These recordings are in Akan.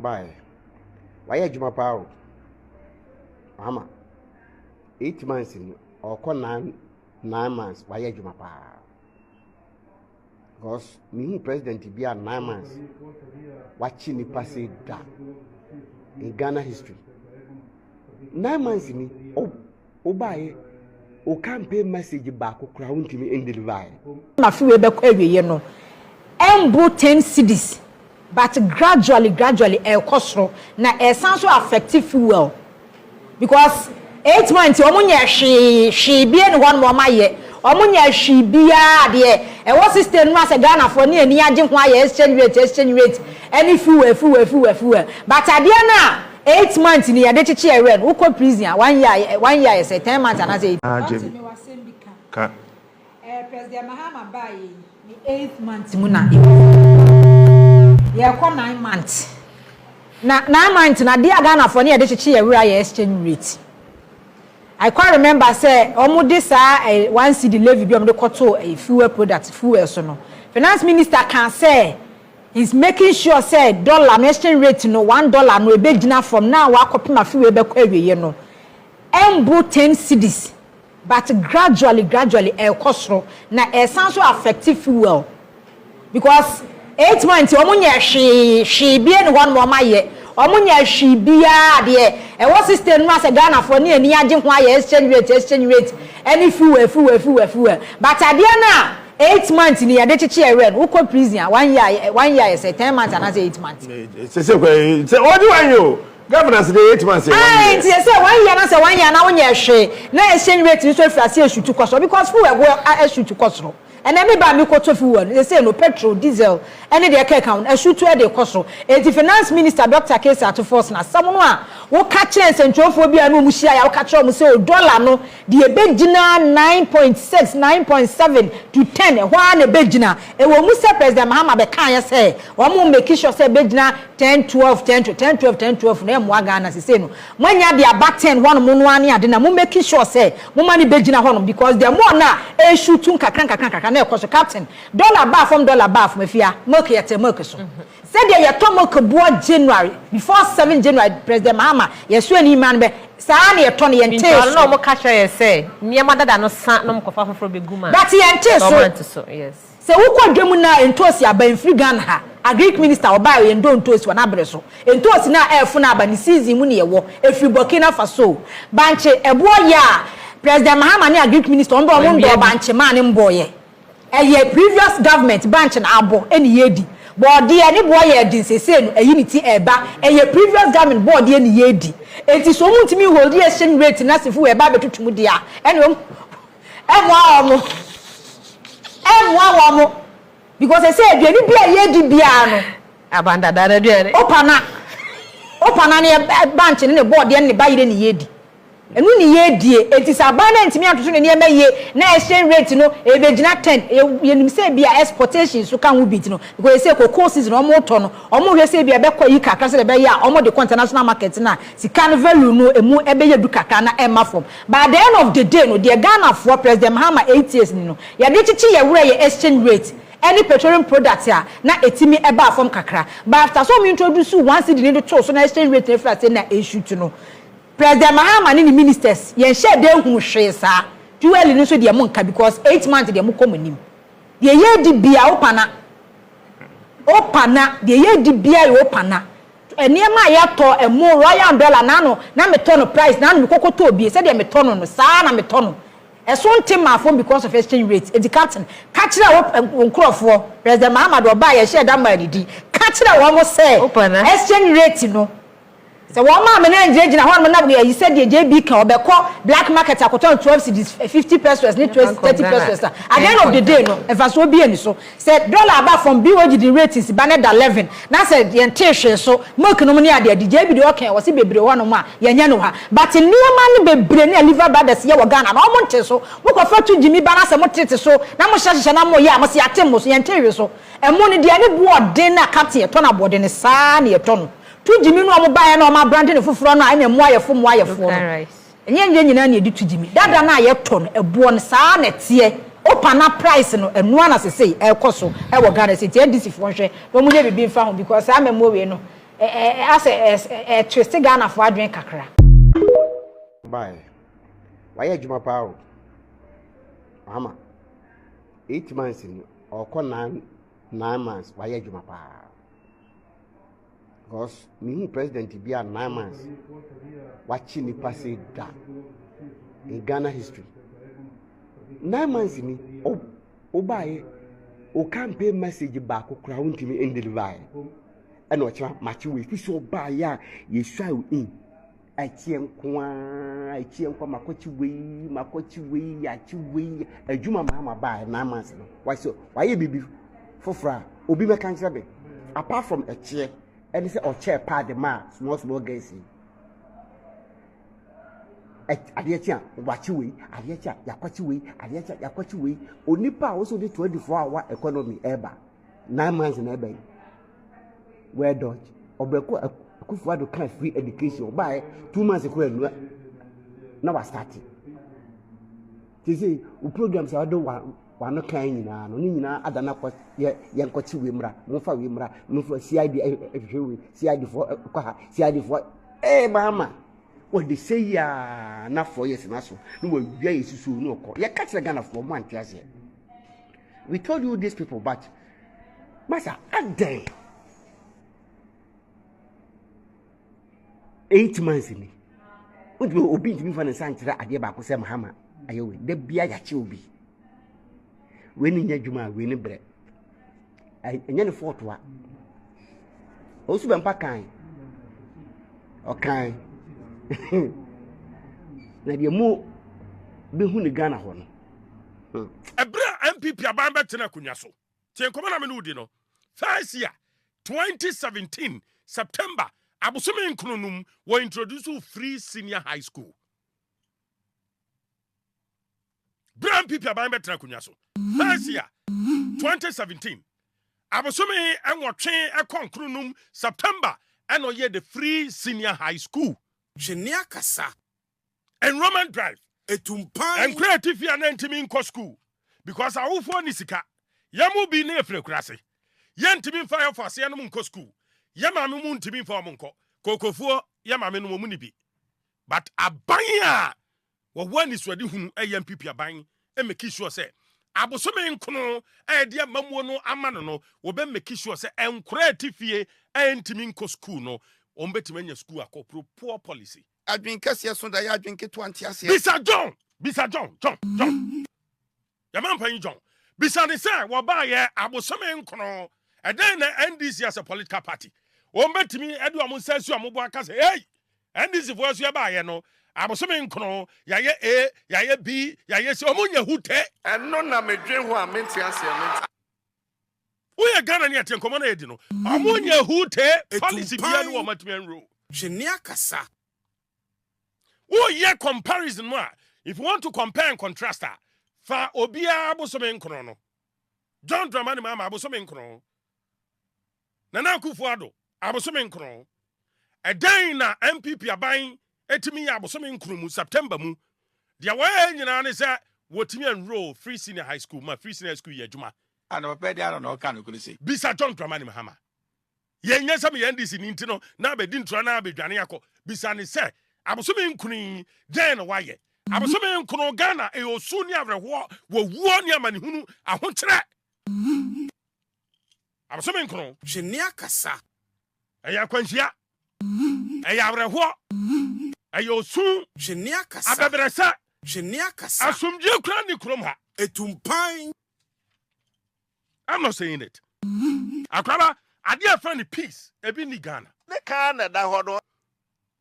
Ɔbaeɛ. Wayɛ adwuma paa o. Mahama, 8 months ni, ɔrekɔ 9 months, wayɛ adwuma paa. Because mehu president bi a 9 months wakye nipa sɛ da in Ghana history. 9 months ni, wobaeɛ, o campaign message baako koraa wontumi ndeliver yɛ. Na fuel bɛkɔ awieɛ no, ɛmboro 10 cedis, but gradually gradually ɛrekɔ soro na ɛsan so affect fuel, because 8 months wɔn nyɛ hwee hwee bie ne hɔ nom. Wɔn ayɛ, wɔn nyɛ hwee biara deɛ ɛwɔ system no asɛ Ghanafoɔ ne ani agye ho ayɛ exchange rate, exchange rate ɛne fuel, fuel, fuel, fuel. But adeɛ no a 8 months ni yɛde kyekye ɛwɛ no, wokɔ prison a one year, one year yɛ sɛ 10 months anaasɛ 8. Ah, Jebi. Ka. President Mahama baa yi ne eighth month mu na yɛkɔ 9 months, na 9 months na adeɛ a Ghanafoɔ ne yɛde kyekye yɛ wura yɛ exchange rate. I quite remember sɛ wɔn de saa 1 cedi levy bi a wɔn de kɔto fuel product, fuel so no, finance minister kan sɛ he's making sure sɛ dollar no, exchange rate no, $1 no ebe gyina from now wakɔpem afi bɛkɔ awieɛ no, ɛmboro 10 cedis, but gradually gradually ɛrekɔ soro na ɛsan so affect fuel, because 8 months wɔn nyɛ hwee hwee bie ne hɔ nom. Wɔn ayɛ, wɔn nyɛ hwee biara deɛ ɛwɔ system no asɛ Ghanafoɔ ne ani agye ho ayɛ exchange rate, exchange rate ɛne fuel, fuel, fuel, fuel. But adeɛ no a 8 months ni yɛde kyekye ɛwɛ no, wokɔ prison a one year, one year yɛ sɛ 10 months anaasɛ 8 months. Sɛ kɔ sɛ ɔdi one year o, governance de 8 months yɛ one Ayi year. Nti sɛ one year na sɛ one year na wonyɛ hwee na exchange rate nso efiri ase esutu kɔ soro, because fuel ɛbo esutu kɔ soro. Ɛnna mi ba mi kɔtɔ fuel no, sɛ no petrol, diesel ɛne deɛ ɛka ɛka ho esutu ɛde kɔ soro. Eti Finance Minister Dr Cassiel Ato Forson na asɛm no a woka kyerɛ nsɛntwerɛfoɔ bi a na wɔn hyia yɛ a, woka kyerɛ wɔn sɛ o dollar no deɛ ebɛgyina 9.6, 9.7 to 10, ɛhɔ ara na ebɛgyina. Ɛwɔ mu sɛ President Mahama bɛka yɛ sɛ wɔn make sure sɛ ebɛgyina 10 12 10 to 10 12 10 12 na ɛmoa Ghana. Sise no moanya de aba 10 hɔnom no ani ade na mo make sure sɛ mo ma ne bɛgyina hɔnom, because the more na ɛsutu nkakra nkakra nkakra na ɛkɔ so. Captain, dollar baa fam, dollar baa fam, afia milk yɛte milk so sɛdeɛ yɛtɔ milk boɔ January, before 7 January, President Mahama yɛso ani ma no bɛ saa na yɛtɔ no, yɛntee Nti ɔno na so. ɔmo ka kyerɛ yɛ sɛ nneɛma dada no sa na ɔmo kɔfa foforɔ bɛgu mu a. But yɛntee Na so. ɔmo ante so, yes. Sɛ wokɔ dwam na ntoosi aba mfiri Ghana ha, Agric minister ɔbaa yɛ ndo ntoosi wɔ n'abere so, ntoosi na ɛɛfo no aba ne season mu ne yɛwɔ efiri Burkina Faso. Bankye ɛboɔ yɛ a President Mahama ne agric minister wɔn bɛ wɔn ndɔ bankye maa ne mbɔɔyɛ, ɛyɛ previous government bankye na abɔ ɛne yɛ di bɔɔdeɛ ne boɔ yɛ di nsese no ɛyi ne ti ɛɛba, ɛyɛ previous government bɔɔdeɛ ne yɛ di. Eti so wɔn ntumi hold exchange rate na sefu ɛba abɛtutu mu deɛ a, ɛne wɔn ɛmoa wɔn, ɛmoa wɔn, because ɛsɛ aduane bi a yɛdi biara no Abandada na aduane. Opana opana ne bankye ne ne bɔɔdeɛ ne ne bayerɛ ne yɛdi, ɛno ne yɛdie. Eti sɛ aban no ntumi atoto ne nneɛma yie na exchange rate no ebegyina 10, yɛnim sɛ bi a exportation so ka ho bi ti no, because sɛ cocoa season ɔmo tɔ no, ɔmo hwɛ sɛ bi a ɛbɛkɔ yi kakra sɛ ɛbɛyɛ a ɔmo de kɔ international market na sika no value no emu ɛbɛyɛ du kakra na ɛma fam. But at the end of the day no deɛ, Ghanafoɔ, President Mahama 8 years ni no, yɛde kyekye yɛ wura yɛ exchange rate ɛne petroleum product a na etimi ɛba fam kakra. But after so ɔmo introduce 1 cedi ne de to so na exchange rate ne fira sɛ na esutu no, President Mahama ne ne ministers yɛn hyɛ de hu hwee saa. Fuel no nso deɛ, mo nka, because 8 months deɛ, mo kɔ mo nim deɛ yɛdi bia wopana wopana deɛ yɛdi bia yɛ wopana nneɛma a yɛtɔ ɛmo Royal Umbrella n'ano na metɔ no price n'ano mekɔkɔ tɔ obie sɛdeɛ metɔ no no saa na metɔ no, ɛso nte maa fam because of exchange rate. Eti captain, ka kyerɛ wo nkurɔfoɔ, President Mahama de ɔbaa yɛhyɛ da maa didi, ka kyerɛ wɔn sɛ exchange rate no, sɛ wɔn maame no gyinagyina hɔ nom na yɛyi sɛdeɛ JB ka ɔbɛkɔ black market akɔtɔn 12 cedis 50 pesewas ne 12 30 pesewas a, at the end of the day no, mfasoɔ bi ani so sɛ dollar aba from BOG de ratings ba ne da 11 na sɛ yɛn te hwee so milk nom ne adeɛ de JB de ɔkɛn wɔsi bebree hɔ nom a yɛnyɛ no ha, but nneɛma no bebree ne Lever Brothers yɛ wɔ Ghana na wɔn nte so. Mokɔfɛ tu gyimi ba na sɛ mo tete so na mo hyɛ hyehyɛ na mo yɛ a mo si ate mo so, yɛn te hwee so. Ɛmo no deɛ ne bu ɔden na captain yɛtɔ no aboɔden ne saa na yɛtɔ no tu gyimi no a ɔmo baeɛ na ɔmo abrante ne foforɔ no a ɛna ɛmo ayɛfo mo ayɛfoɔ no ɛnyɛ nyɛ nyinaa na yɛde tu gyimi dada no a yɛtɔ no ɛboɔ no saa na ɛteɛ. Opa price no ɛnoa na sesei ɛkɔ so ɛwɔ Ghana sɛ nti NDC foɔ nhwɛ na ɔmo nyɛ biribi nfa ho, because saa mɛmo wei no Ɛ ɛ asɛ ɛ ɛ twist Ghanafoɔ adwene kakra. Baeɛ. Wayɛ adwuma paa o. Mahama. 8 months ni ɔkɔ 9 months, wayɛ adwuma paa. Because mehu president bi a 9 months wakye nipa se da in Ghana history. 9 months ni wobaeɛ, o campaign message baako koraa wontumi ndeliver yɛ. Ɛna ɔkyerɛ makye wei fi sɛ ɔbaeɛ a yɛsua in ɛkyeɛ nko ara, ɛkyeɛ nko ara, makɔkye wei, makɔkye wei, yɛakye wei. Adwuma maa ma baeɛ 9 months no wasɛ wayɛ biribi foforɔ a obi mɛka nkyerɛ me apart from ɛkyeɛ ɛne sɛ ɔkyɛɛ paadi maa small small girls yi. Adeɛ kye a wakye wei, adeɛ kye a yakɔkye wei, adeɛ kye a yakɔkye wei. Onipa a wosɔ de 24 hour economy ɛɛba 9 months na ɛba yi, well dodge ɔbɛko. Akufo Addo kan free education ɔbaayɛ 2 months kora nua na wa start te sɛ o programs a ɔde wa wano kan nyinaa no ne nyinaa ada na kɔ yɛ. Yɛnkɔkye wei mmra, momfa wei mmra, momfa CID ɛhwehwɛ wei, CID foɔ kɔ ha, CID foɔ maama wɔde sɛ yi a na 4 years na so na wɔawia yɛ susuo ne ɔkɔ. Yɛka kyerɛ Ghanafoɔ mo ante aseɛ. We told you these people, but masa adɛn, 8 months ni wontumi, obi ntumi fa ne nsa nkyerɛ adeɛ baako sɛ Mahama ayɛ wei. Da bia yɛakye obi wei ne nyɛ adwuma a wei ne brɛ, ɛnyɛ ne fault a Owusu Bɛmpa kan ɔkan na deɛ mo bɛhu ne Ghana hɔ no. Ɛberɛ a NPP aban bɛtena akonnwa so, tie nkɔmmɔ na me ne wodi no, first year, 2017 September abosome 9 no mu, wɔ introduce free senior high school. Berɛ a NPP aban bɛtena akonnwa so first year, 2017 abosome 8 ɛkɔ 9 no mu, September, ɛna ɔyɛ the free senior high school. Twene akasa. Enrollment drive. Etumpan. Nkura atifi a na ntumi nkɔ school because awofoɔ ni sika. Yɛn mu bi ne efiri akura ase, yɛntumi nfa yɛn fɔ aseɛ nom nkɔ school, yɛn maame mu ntumi nfa wɔn nkɔ kokofoɔ, yɛn maame no wɔn mu ni bi. But aban a wɔwɔ anisoade hunu ɛyɛ NPP aban make sure sɛ abosome 9 a yɛde amamuo no ama no, wɔbɛ make sure sɛ nkora ati fie ɛntumi nkɔ school no, wɔn bɛtumi anya school akɔ pro poor policy. Adwen kɛseɛ so da yɛ adwen ketewa nte aseɛ. Bisa John, bisa John, John, John yɛma mpanyin John, bisa ne sɛ wɔbaayɛ abosome 9, ɛdɛn na NDC as a political party wɔn bɛtumi ɛde wɔn nsa asi wɔn bo aka sɛ, hey, NDC foɔ so yɛbaayɛ no abosome 9 yɛayɛ A, yɛayɛ B, yɛayɛ C? Wɔn nyɛ hu tɛ. Ɛno na medwen ho a mente aseɛ, mente. Woyɛ Ghana ne ɛte nkɔmɔ na yɛdi no, wɔn nyɛ hu tɛ policy bia ne wɔn atumi enroll. Twene akasa. Woyɛ comparison mu a, if you want to compare and contrast a, fa obiara abosome 9 no, John Dramani Mahama abosome 9, Nana Akufo Addo abosome 9, ɛdɛn na NPP aban etumi yɛ abosome 9 mu, September mu? Deɛ wɔyɛ nyinaa ne sɛ wɔtumi enroll free senior high school ma free senior high school yɛ adwuma. Ana papa di ara na ɔka no kuro sei. Bisa John Dramani Mahama. Yɛnyɛ sɛ meyɛ NDC ni nti no na abɛdi ntura na abɛdwane akɔ. Bisa ne sɛ abosome 9 yi, dɛn na wayɛ abosome 9? Ghana ɛyɛ osu ne awerɛhoɔ, wɔwuo ne amanehunu, ahokyerɛ, abosome 9. Twene akasa. Ɛyɛ akwanhyia, ɛyɛ awerɛhoɔ, ɛyɛ osu. Twene akasa. Abɛbrɛsɛ. Twene akasa. Asomdwie kura ne kurom ha. Etumpan. I'm not saying it. Akraba adeɛ a ɛfrɛ no peace ebi ni Ghana. Ne kaa na ɛda hɔ no.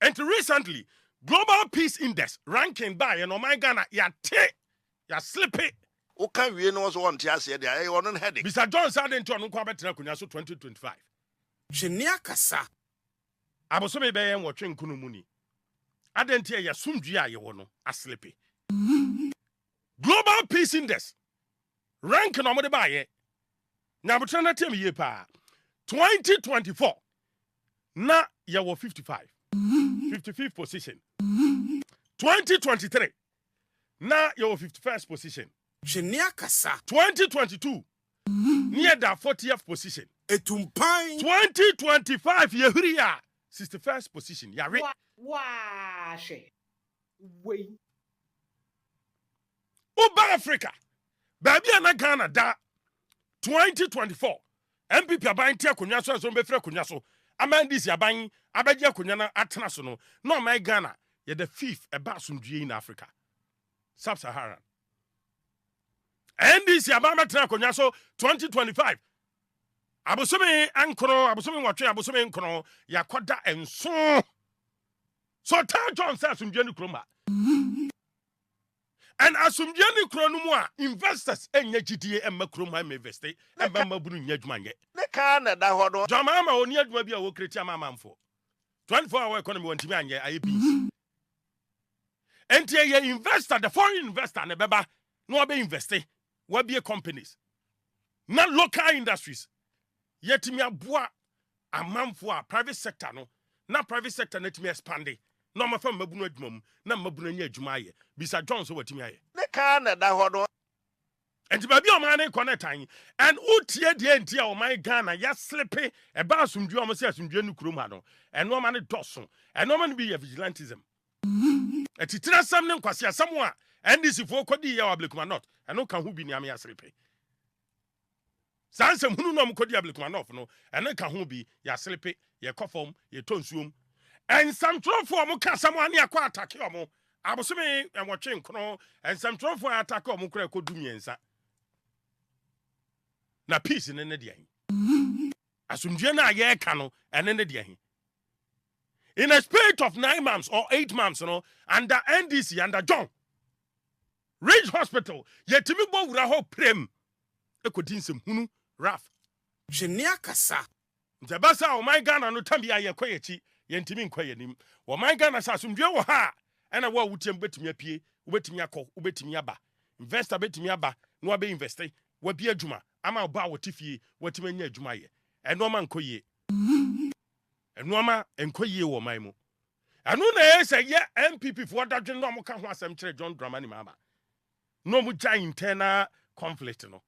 And recently, Global Peace Index ranking by and ɔman Ghana yɛate, yɛaslip. Woka wie no wɔ so wɔnte aseɛ deɛ, ɛyɛ ɔno no headache. Bisa John sɛ ade nti ɔno nko abɛtena akonnwa so 2025. Twene akasa. Abosome bɛyɛ 8 nkono mu ni, ade nti ɛyɛ asomdwie a yɛwɔ no aslip. Global Peace Index rank na ɔmode baayɛ nyabotrɛ no tiam yie paa. 2024 na yɛwɔ 55, 55th position. 2023 na yɛwɔ 51st position. Twene akasa. 2022 ne yɛda 40th position. Etumpan. 2025 yɛhuri a 61st position yare. Waa hwɛ wei. Woba Africa, baabi a na Ghana da 2024, NPP aban te akonnwa so, ɛsɛ bɛfiri akonnwa so ama NDC aban abɛgye akonnwa no atena so no, na ɔman Ghana yɛda fifth ɛba asomdwie in Africa Sub-Saharan. NDC aban bɛtena akonnwa so 2025, abosome 9, abosome 8, abosome 9, yɛakɔda 7. So tell John sɛ asomdwie ne kurom ha, and asomdwie ne kuro no mu a, investors ɛnyɛ gyidie ɛmma kurom ha, ɛmma invest, ɛmma mmabunu nyɛ adwuma nyɛ. Ne kaa na ɛda hɔ no. John Mahama ɔni adwuma bi a wɔcreate ama amanfoɔ. 24 hour economy wɔntumi anyɛ, ayɛ beans. Enti ɛyɛ investor, the foreign investor na ɛbɛba na wɔbɛ invest, wɔabie companies na local industries yɛtumi aboa amanfoɔ a private sector no, na private sector no atumi expand na ɔmafa mmabunu adwuma mu na mmabunu anya adwuma ayɛ. Bisa John sɛ watumi ayɛ. Ne kaa na ɛda hɔ no. Nti baabi a ɔman no kɔ no tan, and wotie deɛ nti a ɔman Ghana yɛslip ɛba asomdwe a ɔmo sɛ asomdwe no kurom ha no, ɛnoɔma no dɔso. Ɛnoɔma no bi yɛ vigilantism, atitire asɛm ne nkwasi asɛm a NDC foɔ kɔdi yɛ wɔ Ablekuma North. Ɛno ka ho bi nneɛma yɛaslip. Saa nsɛm hunu no a ɔmo kɔdi Ablekuma North no, ɛno ka ho bi yɛaslip, yɛkɔ fam, yɛtɔ nsuom. Nsɛmtwerɛfoɔ a ɔmo ka asɛm a ne akɔ attack ɔmo abosome 8 9, nsɛmtwerɛfoɔ a attack ɔmo kora ɛkɔ 13. Na peace ne ne deɛ he? Asomdwe no a yɛreka no, ɛne ne deɛ he? In a space of 9 months or 8 months no, under NDC, under John, Ridge Hospital yɛtumi bɔ wura hɔ prem ɛkɔdi nsɛmhunu raf. Twene akasa. Nti ɛbɛ sɛ ɔman Ghana no tam bi a yɛkɔ yɛkyi, yɛntumi nkɔ yɛnim. Ɔman Ghana sɛ asomdwe wɔ ha a, ɛna wo a wotiam wobɛtumi apue, wobɛtumi akɔ, wobɛtumi aba, investor bɛtumi aba na wabɛ invest, wabi adwuma ama ɔba a wɔte fie watumi anya adwuma ayɛ. Ɛnoɔma nkɔ yie, ɛnoɔma nkɔ yie wɔ ɔman mu. Ɛno na ɛyɛ sɛ yɛ NPP foɔ dadwene na ɔmo ka ho asɛm kyerɛ John Dramani Mahama na ɔmo gya internal conflict no.